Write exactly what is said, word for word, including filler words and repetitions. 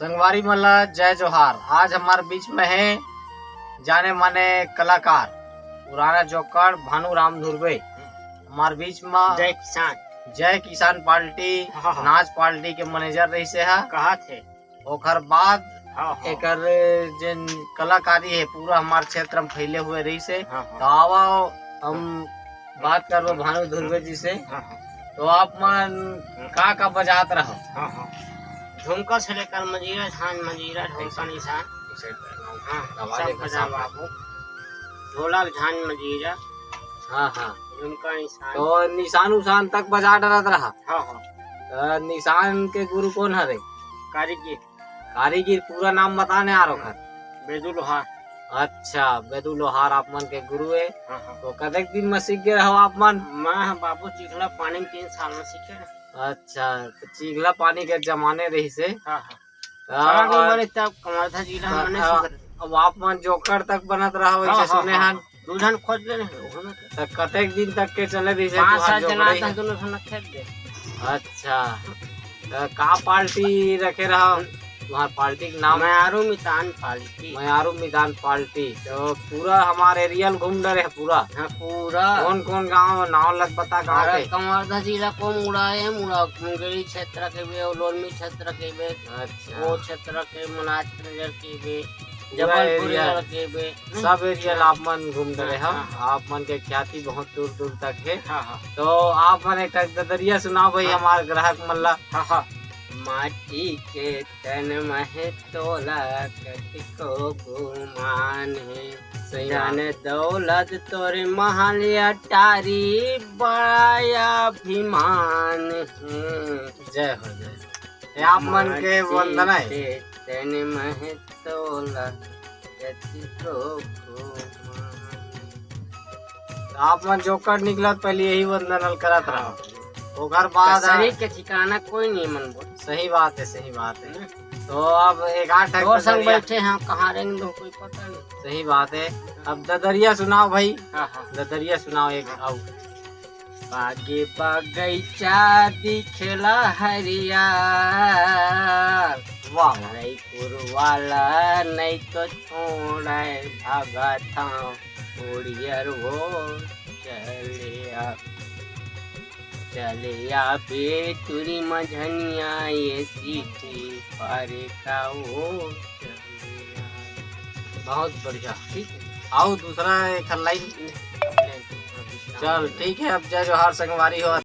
संगवारी मन ला जय जोहार। आज हमार बीच में है जाने माने कलाकार पुराना जोकड़ भानु राम धुर्वे। हमार बीच में जय किसान। जय किसान पार्टी, हाँ, हाँ। नाच पार्टी के मैनेजर रहिसे हा। कहा थे? ओकर बाद हाँ, हाँ। एकर जेन कलाकारी है पूरा हमार क्षेत्र में फैले हुए रहिसे। हाँ, हाँ। तो आवा हम बात करबो भानु धुर्वे जी से। हाँ, हाँ। तो आप मन का का बजात रहो? हाँ, हाँ। झुमका से लेकर मजीरा, झांझ मजीरा, ढोलका निशान। हाँ, आवाज सब एक बजा साफ बाबू। ढोलक, झांझ मजीरा। हाँ, हाँ। झुमका निशान। तो निशान उशान तक बजा डरत रहा? हाँ, हाँ। तो निशान के गुरु कौन हरे? कारीगिर। कारीगिर पूरा नाम बताने आ रहा? बेदू लोहार। अच्छा, बेदू लोहार आप मन के गुरु है। हाँ, हाँ। तो कतेक दिन में सीख गए हो आप मन? मैं बाबू चिखला पानी में तीन साल में सीखे। अच्छा, तो चिखला पानी के जमाने रहिसे। हाँ, हाँ। हाँ, सारा दिन और मने तब कमरधा जिला हाँ, मने हाँ, सुधर। अब आप मन जोकड़ तक बनत रहा हाँ, वैसे हाँ, सुने हाँ, हन। हाँ। दू झन खोज ले रहे, ओहो में तो। तो कतेक दिन तक के चले रहिसे पाँच तुहार सात जना जोकड़े? आता दोनों झन खेत दे। अच्छा, तो का पार्टी रखे रहा? तुम्हार पार्टी के नाम? मयारू मितान पार्टी। मयारू मितान पार्टी। तो पूरा हमारे एरिया ल घूम डरे है पूरा? हाँ, पूरा। कौन कौन गांव नाम लग बता गांव अरे, के? कवर्धा जिला को मुड़ा है, मुड़ा मुंगेली क्षेत्र के बे, लोरमी क्षेत्र के बे, अच्छा। वो क्षेत्र के मनाज नगर के बे, पूरा जबलपुर एरिया। नगर के बे। सब एरिया ल आप मन घूम डरे हाँ, हम। हाँ, हाँ। आप मन के ख्याति बहुत दूर दूर तक है। हाँ, हाँ। तो आप मन एक ठक ददरिया सुनाओ भाई हाँ। हमार ग्राहक मन ला। हाँ, हाँ। माटी के तन महे तोला कतिको गुमान हे। सही बात। धन दौलत तोरे महल अटारी बड़ा अभिमान हे। जय हो, जय हो। ये आप मन के माटी वंदना है। के तन महे तोला कतिको गुमान। आप मन जोकड़ निकलत पहले यही वंदन ल करत हाँ। रहो। ओकर बाद शरीर के ठिकाना कोई नहीं मन बोल। सही बात है, सही बात है। हम्म। तो अब एक आध ठक दो संग ददरिया। बैठे हैं, कहाँ रहेंगे, कोई पता नहीं। सही बात है। अब ददरिया सुनाओ भाई। हाँ, हाँ। ददरिया सुनाओ एक। हाँ। आओ। बागे बगैचा दिखेला हरियार। वाह। रईपुर वाला नहीं तो छोड़े भागत हूँ उड़ियर वो चलिया। चलिया बेटुरी मझनिया ये सीटी पारे का वो चलिया। बहुत बढ़िया। ठीक है। आओ दूसरा एक लाइन। चल ठीक है, अब जय जोहार संगवारी हो।